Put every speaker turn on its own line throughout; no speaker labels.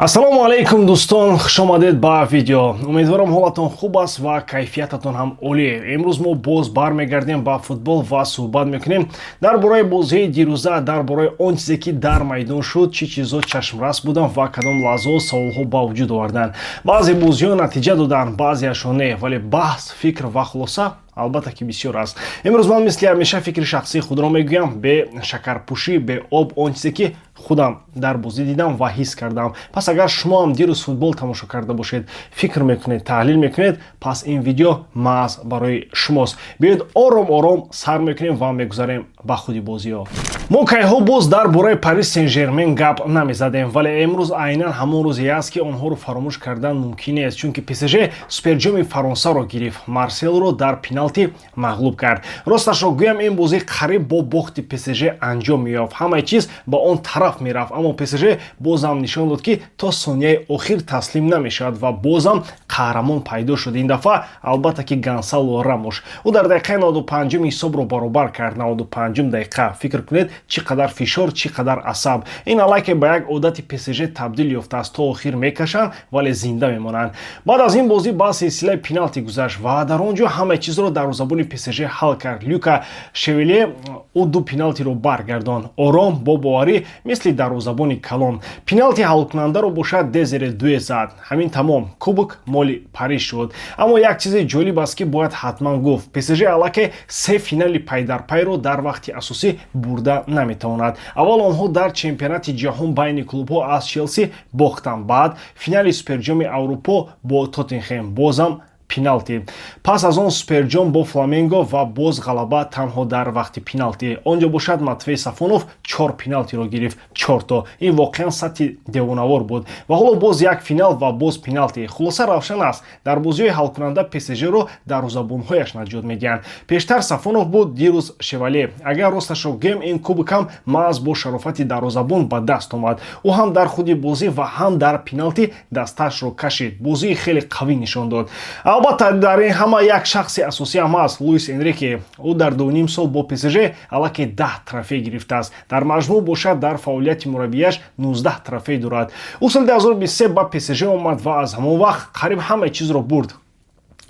Ассалому алайкум, дӯстон, хушомадед ба видео. Умедворам, ҳолатон хуб аст ва кайфиятатон ҳам олӣ. Имрӯз мо боз бармегардем ба футбол ва суҳбат мекунем дар бораи бозии дирӯза, дар бораи он чизе, ки дар майдон шуд, чӣ чизҳо чашмрас буданд ва кадом лаҳзаҳо саволҳо ба вуҷуд оварданд. Баъзе бозиҳо натиҷа доданд, баъзеашон не, вале баҳс, фикр ва хулоса, албатта, ки бисёр аст. Имрӯз ман мисли ҳамеша фикри шахсии худро мегӯям, бе шакарпӯшӣ, бе об, он чизе, ки худам дар бозӣ дидам ва ҳис кардам. Пас агар шумо ҳам дирӯз футбол тамошо карда бошед, фикр мекунед, таҳлил мекунед, пас ин видео маҳз барои шумост. Биёед, ором ором сар мекунем ва мегузарем ба худи бозиҳо. Мо кайҳо боз дар бораи Парис Сен Жермен гап намезадем, вале имрӯз айнан ҳамон рӯзе аст, ки онҳоро фаромӯш кардан мумкин нест, чунки ПСЖ суперҷоми Фаронсаро гирифт, Марселро дар пеналти мағлуб кард. Росташро гӯям, ин бозӣ қариб бо бохти ПСЖ анҷом меёфт, ҳамаи чиз ба он тараф мерафт, аммо ПСЖ бозам нишон дод, ки то сонияи охир таслим намешавад, ва бозам қаҳрамон пайдо шуд. Ин дафъа, албатта, ки Гонсало Рамош. Ӯ дар дақиқаи 95 ҳисобро баробар кард. 95 дақиқа, фикр кунед, чӣ қадар фишор, чӣ қадар асаб. Ин аллакай ба як одати ПСЖ табдил ёфтааст: то охир мекашанд, вале зинда мемонанд. Баъд аз ин бозӣ ба силсилаи пеналти гузашт ва дар он ҷо ҳамаи чизро дарвозабони ПСЖ ҳал кард, Люка Шевеле. Ӯ ду пеналтиро баргардонд, ором, бо боварӣ, мисли дарвозабони калон. Пеналти ҳалкунандаро бошад Дезире Дуэ зад. Ҳамин тамом, кубок моли Париж шуд. Аммо як чизи ҷолиб аст, ки бояд ҳатман гуфт: ПСЖ аллакай се финали пайдарпайро дар вақти асосӣ бурда наметавонад. Аввал онҳо дар чемпионати ҷаҳон байни клубҳо аз Челси бохтанд, баъд финали суперҷоми Аврупо бо Тоттенхем, бозам пеналти, пас аз он суперҷом бо Фламенго ва боз ғалаба танҳо дар вақти пеналти. Он ҷо бошад Матвей Сафонов чор пеналтиро гирифт, чорто. Ин воқеан сатҳи девонавор буд. Ва ҳоло боз як финал ва боз пеналти. Хулоса равшан аст: дар бозиҳои ҳалкунанда ПСЖ-ро дарвозабонҳояш наҷот медиҳанд. Пештар Сафонов буд, дирӯз Шевале. Агар росташро гӯем, ин кубок ҳам маҳз бо шарофати дарвозабон ба даст омад. Ӯ ҳам дар худи бозӣ ва ҳам дар пеналти дасташро кашид, бозии хеле қавӣ нишон дод. Албатта, дар ин ҳама як шахси асосӣ ҳам ҳаст, Луис Энрике. Ӯ дар 2,5 сол бо ПСЖ аллакай 10 трофей гирифтааст. Дар маҷмӯъ бошад, дар фаъолияти мураббияш 19 трофей дорад. Ӯ соли 2023 ба ПСЖ омад ва аз ҳамон вақт қариб ҳамаи чизро бурд: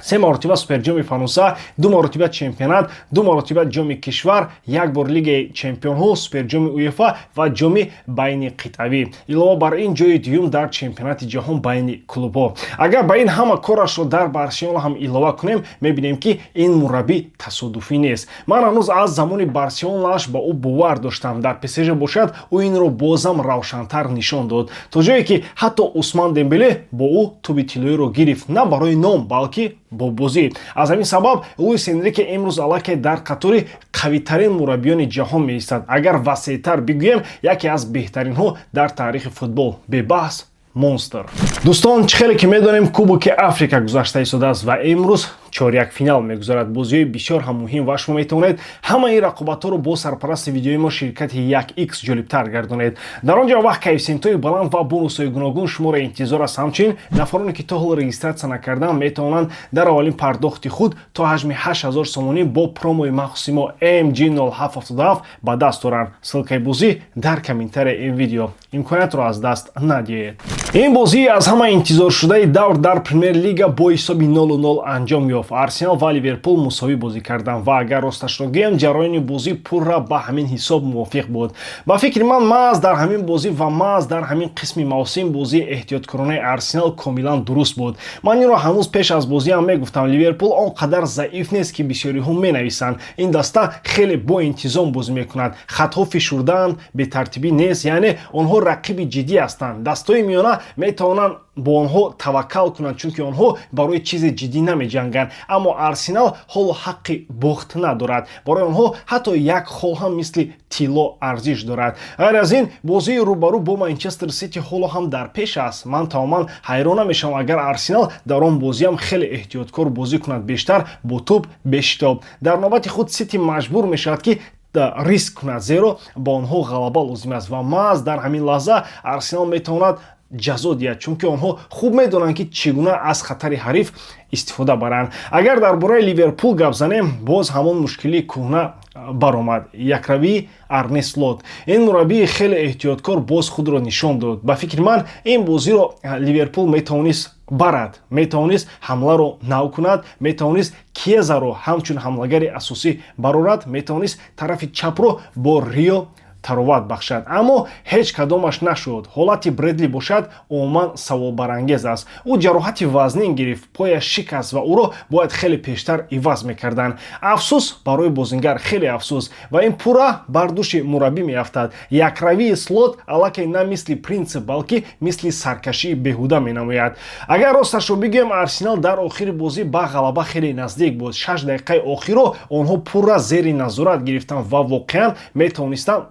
се маротиба суперҷоми Фаронса, ду маротиба чемпионат, ду маротиба ҷоми кишвар, як бор Лигаи чемпионҳо, суперҷоми УЕФА ва ҷоми байни қитъавӣ. Илова бар ин, ҷои дуюм дар чемпионати ҷаҳон байни клубҳо. Агар ба ин ҳама корашро дар Барселона ҳам илова кунем, мебинем, ки ин мураббӣ тасодуфӣ нест. Ман ҳанӯз аз замони Барселонааш ба ӯ бовар доштам. Дар ПСЖ бошад, ӯ инро бозам равшантар нишон дод, то ҷое ки ҳатто Усман Дембеле бо ӯ тӯби тиллоиро гирифт, на барои ном, балки бо бозӣ. Аз ҳамин сабаб Луис Энрике имрӯз аллакай дар қатори қавитарин мураббиёни ҷаҳон меистад. Агар васеътар бигӯем, яке аз беҳтаринҳо дар таърихи футбол, бебаҳс монстр. Дӯстон, чӣ хеле ки медонем, Кубоки Африка гузашта истодааст ва имрӯз чоряк финал мегузарад, бозиҳои бисёр ҳам муҳим, ва шумо метавонед ҳамаи ин рақобатҳоро бо сарпарасти видеои мо, ширкати 1Х, ҷолибтар гардонед. Дар он ҷо вақт коэффисиентҳои баланд ва бонусҳои гуногун шуморо интизор аст. Ҳамчунин нафароне, ки то ҳол регистрация накардаанд, метавонанд дар аввалин пардохти худ то ҳаҷми 8000 сомонӣ бо промои махсуси мо MG0777 ба даст оранд. Ссылкаи бозӣ дар комментарияи ин видео, имкониятро аз даст надиҳед. Ин бозии аз ҳама интизоршудаи давр дар Премер-лига бо ҳисоби 0-0 анҷом ёфт. Арсенал ва Ливерпул мусовӣ бозӣ карданд ва агар росташро гӯям, ҷараёни бозӣ пурра ба ҳамин ҳисоб мувофиқ буд. Ба фикри ман, маҳз дар ҳамин бозӣ ва маҳз дар ҳамин қисми мавсим бозии эҳтиёткоронаи Арсенал комилан дуруст буд. Ман инро ҳанӯз пеш аз бозиам мегуфтам: Ливерпул он қадар заиф нест, ки бисёриҳо менависанд. Ин даста хеле боинтизом бозӣ мекунад, хатҳо фишурдаанд, бетартибӣ нест, яъне онҳо рақиби ҷиддӣ ҳастанд. Дастҳои миёна метавонанд бо онҳо таваккал кунанд, чунки онҳо барои чизи ҷиддӣ намеҷанганд. Аммо Арсенал ҳоло ҳаққи бохт надорад, барои онҳо ҳатто як хол ҳам мисли тилло арзиш дорад. Ғайр аз ин, бозии рӯбарӯ бо Манчестер Сити ҳоло ҳам дар пеш аст. Ман тамоман ҳайрон намешавам, агар Арсенал дар он бозиам хеле эҳтиёткор бозӣ кунад, бештар бо тӯб, бешитоб. Дар навбати худ Сити маҷбур мешавад, ки риск кунад, зеро ба онҳо ғалаба лозим аст, ва маҳз дар ҳамин лаҳза Арсенал метавонад ҷазо диҳад, чунки онҳо хуб медонанд, ки чӣ гуна аз хатари ҳариф истифода баранд. Агар дар бораи Ливерпул гап занем, боз ҳамон мушкилии кӯҳна. Баромад якравии Арне Слот. Ин мураббии хеле эҳтиёткор боз худро нишон дод. Ба фикри ман, ин бозиро Ливерпул метавонист барад, метавонист ҳамларо нав кунад, метавонист Киезаро ҳамчун ҳамлагари асосӣ барорад, метавонист тарафи чапро бо Рио тароват бахшад, аммо ҳеҷ кадомаш нашуд. Ҳолати Бредли бошад, умуман саволбарангез аст. Ӯ ҷароҳати вазнин гирифт, пояш шикаст ва ӯро бояд хеле пештар иваз мекарданд. Афсӯс барои бозингар, хеле афсӯс, ва ин пурра бар дӯши мураббӣ меафтад. Якравии Слот аллакай на мисли принсип, балки мисли саркашии беҳуда менамояд. Агар росташро бигӯем, Арсенал дар охири бозӣ ба ғалаба хеле наздик буд. 6 дақиқаи охирро онҳо пурра зери назорат гирифтанд ва воқеан метавонистанд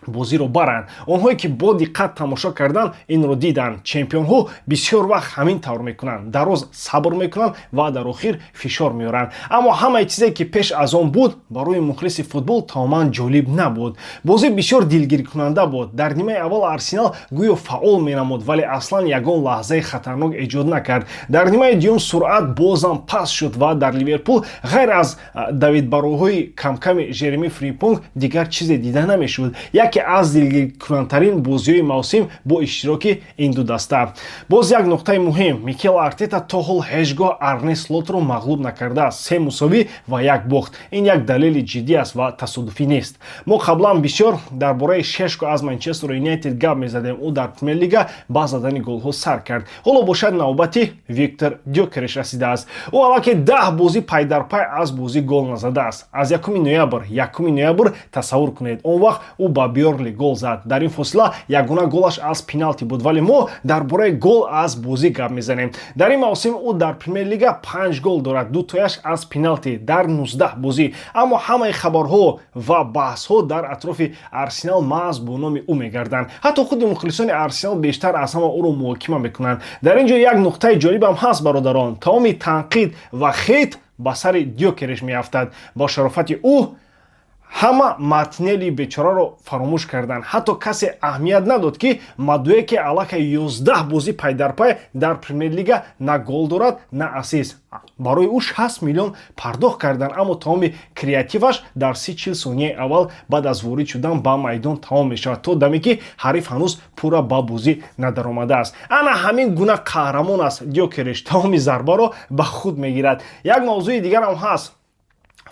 бозиро баранд. Онҳое ки бо диққат тамошо карданд, инро диданд. Чемпионҳо бисёр вақт ҳамин тавр мекунанд: дароз сабр мекунанд ва дар охир фишор меоранд. Аммо ҳамаи чизе, ки пеш аз он буд, барои мухлиси футбол тамоман ҷолиб набуд. Бозӣ бисёр дилгиркунанда буд. Дар нимаи аввал Арсенал гӯё фаъол менамуд, вале аслан ягон лаҳзаи хатарнок эҷод накард. Дар нимаи дуюм суръат бозам паст шуд ва дар Ливерпул ғайр аз давидбароҳои камками Жереми Фримпонг дигар чизе дида намешуд. Яке аз дилгиркунандтарин бозиҳои мавсим бо иштироки ин ду даста. Боз як нуқтаи муҳим: Микел Артета то ҳол ҳеҷ гоҳ Арне Слотро мағлуб накардааст: се мусовӣ ва як бохт. Ин як далели ҷиддӣ аст ва тасодуфӣ нест. Мо қаблан бисёр дар бораи Шешко аз Манчестер Юнайтед гап мезадем. Ӯ дар Премер-лига ба задани голҳо сар кард. Ҳоло бошад, навбати Виктор Дёкереш расидааст. Ӯ аллакай 10 бозӣ пайдарпай аз бозӣ гол назадааст, аз 1 ноябр. 1 ноябр, тасаввур кунед. Он вақт ӯ ба Бёрнли гол зад. Дар ин фосила ягона голаш аз пеналти буд, вале мо дар бораи гол аз бозӣ гап мезанем. Дар ин мавсим ӯ дар Премер-лига панҷ гол дорад, дутояш аз пеналти дар 19 бозӣ. Аммо ҳамаи хабарҳо ва баҳсҳо дар атрофи Арсенал маҳз бо номи ӯ мегарданд. Ҳатто худи мухлисони Арсенал бештар аз ҳама ӯро муҳокима мекунанд. Дар ин ҷо як нуқтаи ҷолибам ҳаст, бародарон: тамоми танқид ва хейт ба сари Дёкереш меафтад. Бо шарофати ӯ ҳама Мартинелли бечораро фаромӯш карданд. Ҳатто касе аҳамият надод, ки Мадуэке аллакай 11 бозӣ пайдарпай дар Премер-лига на гол дорад, на ассист. Барои ӯ 60 миллион пардохт карданд, аммо тамоми креативаш дар 30-40 сонияи аввал баъд аз ворид шудан ба майдон тамом мешавад, то даме ки ҳариф ҳанӯз пурра ба бозӣ надаромадааст. Ана ҳамин гуна қаҳрамон аст Дёкереш, тамоми зарбаро ба худ мегирад. Як мавзӯи дигарам ҳаст: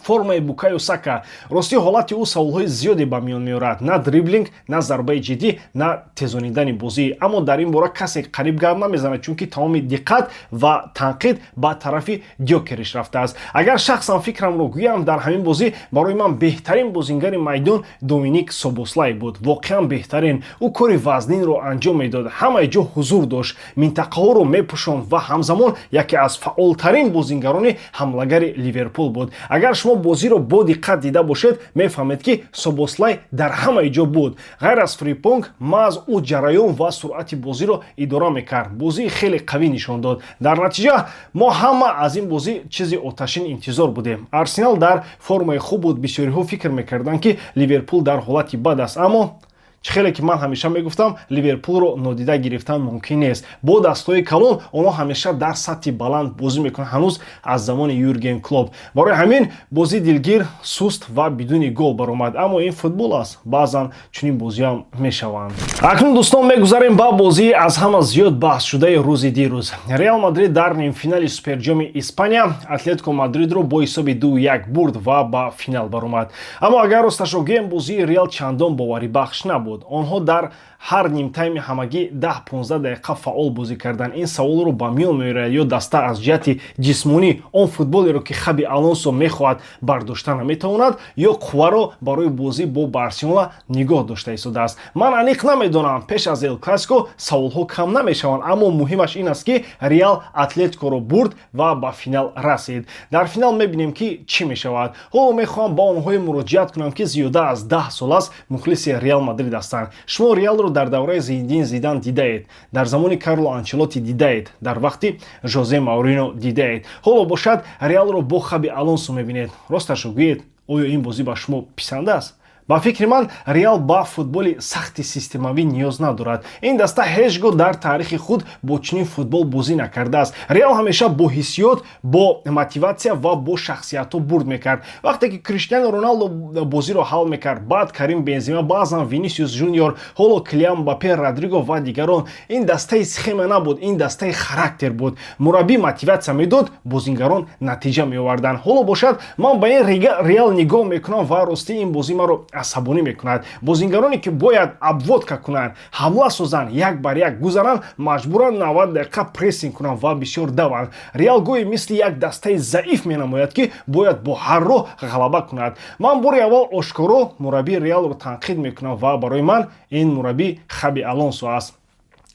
формаи Букайо Сака. Ростӣ, ҳолати ӯ саволҳои зиёде ба миён меорад: на дриблинг, на зарбаи ҷиддӣ, на тезонидани бозӣ. Аммо дар ин бора касе қариб гап намезанад, чунки тамоми диққат ва танқид ба тарафи Дёкериш рафтааст. Агар шахсан фикрамро гӯям, дар ҳамин бозӣ барои ман беҳтарин бозингари майдон Доминик Собослай буд. Воқеан беҳтарин. Ӯ кори вазнинро анҷом медод, ҳамаи ҷо ҳузур дошт, минтақаҳоро мепӯшонд ва ҳамзамон яке аз фаъолтарин бозингарони ҳамлагари Ливерпул буд. Агар шумо бозиро бо диққат дида бошед, мефаҳмед, ки Собослай дар ҳамаи ҷо буд. Ғайр аз Фримпонг, маҳз ӯ ҷараён ва суръати бозиро идора мекард. Бозии хеле қавӣ нишон дод. Дар натиҷа мо ҳама аз ин бозӣ чизи оташин интизор будем. Арсенал дар формаи хуб буд, бисёриҳо фикр мекарданд, ки Ливерпул дар ҳолати бад аст. Аммо чӣ хеле ки ман ҳамеша мегуфтам, Ливерпулро нодида гирифтан мумкин нест. Бо дастҳои калон онҳо ҳамеша дар сатҳи баланд бозӣ мекунанд, ҳанӯз аз замони Юрген Клоп. Барои ҳамин бозӣ дилгир, суст ва бидуни гол баромад. Аммо ин футбол аст, баъзан чунин бозиҳам мешаванд. Акнун, дӯстон, мегузарем ба бозии аз ҳама зиёд баҳсшудаи рӯзи дирӯз. Реал Мадрид дар нимфинали Суперҷоми Испания Атлетико Мадридро бо ҳисоби 2-1 бурд ва ба финал баромад. Аммо агар росташро гӯем, бозии Реал чандон боварибахш набуд. Онҳо дар ҳар нимтайми ҳамагӣ 10-15 дақиқа фаъол бозӣ карданд. Ин саволро ба миён меорад: ё даста аз ҷиҳати ҷисмонӣ он футболеро, ки Хаби Алонсо мехоҳад, бардошта наметавонад, ё қувваро барои бозӣ бо Барселона нигоҳ дошта истодааст. Ман аниқ намедонам. Пеш аз Эл Классико саволҳо кам намешаванд, аммо муҳимаш ин аст, ки Реал Атлетикоро бурд ва ба финал расид. Дар финал мебинем, ки чӣ мешавад. Ҳоло мехоҳам ба онҳое муроҷиат кунам, ки зиёда аз 10 сол аст мухлиси Реал Мадрид ҳастанд. Шумо Реалро дар давраи Зинедин Зидан дидаед, дар замони Карло Анчелотти дидаед, дар вақти Жозе Мауриньо дидаед, ҳоло бошад, Реалро бо Хаби Алонсо мебинед. Росташро гӯед, оё ин бозӣ ба шумо писанд аст? Ба фикри ман, Реал ба футболи сахти системавӣ ниёз надорад. Ин даста ҳеҷ гоҳ дар таърихи худ бо чунин футбол бозӣ накардааст. Реал ҳамеша бо ҳиссиёт, бо мотиватсия ва бо шахсиятҳо бурд мекард. Вақте ки Криштиану Роналдо бозиро ҳал мекард, баъд Карим Бензима, баъзан Винисиус Жуниор, ҳоло Килиан Мбаппе, Родриго ва дигарон. Ин дастаи схема набуд, ин дастаи характер буд. Мураббӣ мотиватсия медод, бозингарон натиҷа меоварданд. Ҳоло бошад, ман ба ин Реал нигоҳ мекунам ва ростӣ, ин бозӣ маро асабонӣ мекунад. Бозингароне, ки бояд обводка кунанд, ҳамла созанд, як бар як гузаранд, маҷбуранд 90 дақиқа прессинг кунанд ва бисёр даванд. Реал гоҳе мисли як дастаи заиф менамояд, ки бояд бо ҳар роҳ ғалаба кунад. Ман бори аввал ошкоро мураббии Реалро танқид мекунам ва барои ман ин мураббӣ Хаби Алонсо аст.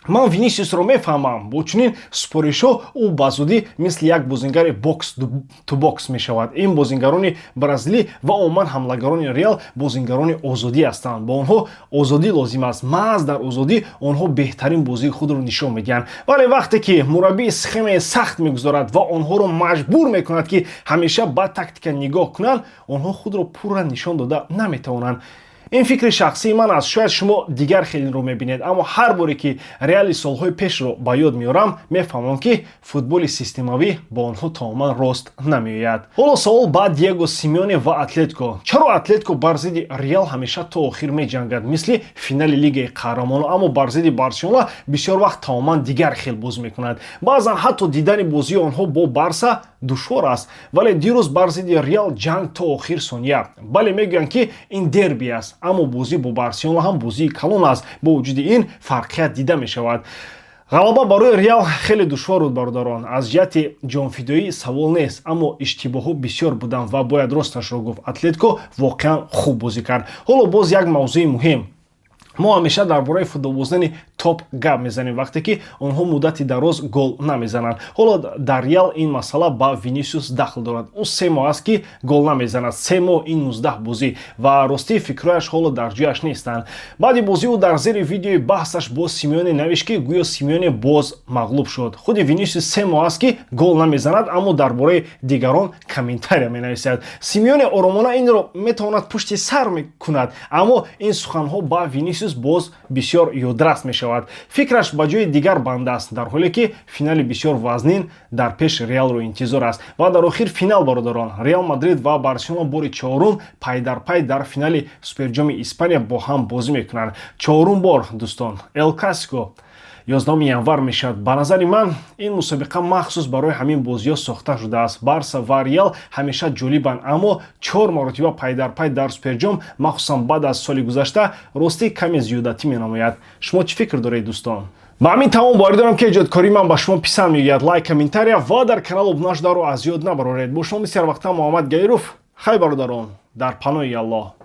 Ман Винисиусро мефаҳмам. Бо чунин супоришҳо ӯ ба зудӣ мисли як бозингари box to box мешавад. Ин бозингарони бразилӣ ва умуман ҳамлагарони Реал бозингарони озодӣ ҳастанд. Бо онҳо озодӣ лозим аст. Маҳз дар озодӣ онҳо беҳтарин бозии худро нишон медиҳанд. Вале вақте ки мураббии схемаи сахт мегузорад ва онҳоро маҷбур мекунад, ки ҳамеша ба тактика нигоҳ кунанд, онҳо худро пурра нишон дода наметавонанд. Ин фикри шахсии ман аст, шояд шумо дигар хелинро мебинед, аммо ҳар боре ки Реали солҳои пешро ба ёд меорам, мефаҳмам, ки футболи системавӣ бо онҳо тамоман рост намеояд. Ҳоло савол ба Диего Симеоне ва Атлетико. Чаро Атлетико бар зидди Реал ҳамеша то охир меҷангад, мисли финали Лигаи Қаҳрамонон, аммо бар зидди Барселона бисёр вақт тамоман дигар хел бозӣ мекунад? Баъзан ҳатто дидани бозии онҳо бо Барса душвор аст, вале дирӯз бар зидди Реал ҷанг то охир сония. Бале, мегӯянд, ки ин дерби аст, аммо бозӣ бо Барселона ҳам бозии калон аст. Бо вуҷуди ин фарқият дида мешавад. Ғалаба барои Реал хеле душвор буд, бародарон. Аз ҷиҳати ҷонфидоӣ савол нест, аммо иштибоҳҳо бисёр буданд ва бояд росташро гуфт, Атлетико воқеан хуб бозӣ кард. Ҳоло боз як мавзӯи муҳим. Мо ҳамеша дар бораи футболбозони топ гап мезанем, вақте ки онҳо муддати дароз гол намезананд. Ҳоло дар Реал ин масъала ба Винисиус дахл дорад. Ӯ 3 моҳ аст, ки гол намезанад. 3 моҳ ин 19 бозӣ ва ростии, фикрҳояш ҳоло дар ҷояш нестанд. Баъди бозӣ ӯ дар зери видеои баҳсаш бо Симеоне навишт, ки гӯё Симеоне боз мағлуб шуд. Худи Винисиус 3 моҳ аст, ки гол намезанад, аммо дар бораи дигарон комментария менависад. Симеоне оромона инро метавонад пушти сар кунад, аммо ин суханҳо ба Винисиус боз бисёр ёдрас мешавад. Фикраш ба ҷои дигар банда аст, дар ҳоле ки финали бисёр вазнин дар пеш Реалро интизор аст. Ва дар охир финал, бародарон. Реал Мадрид ва Барселона бори чорум пайдарпай дар финали Суперҷоми Испания бо ҳам бозӣ мекунанд. Чорум бор, дӯстон. Эл Классико 11 январ мешавад. Ба назари ман, ин мусобиқа махсус барои ҳамин бозиҳо сохта шудааст. Барса ва Реал ҳамеша ҷолибанд, аммо чор маротиба пайдарпай дар Суперҷом, махсусан баъд аз соли гузашта, ростӣ, каме зиёдатӣ менамояд. Шумо чӣ фикр доред, дӯстон? Ба ҳамин тамом. Боварӣ дорам, ки эҷодкории ман ба шумо писанд меояд. Лайк, комментария ва дар канал обуна шударо аз ёд набароред. Бо шумо мисли ҳарвақта Муҳаммад Гаиров. Хай, бародарон, дар паноҳи Аллоҳ.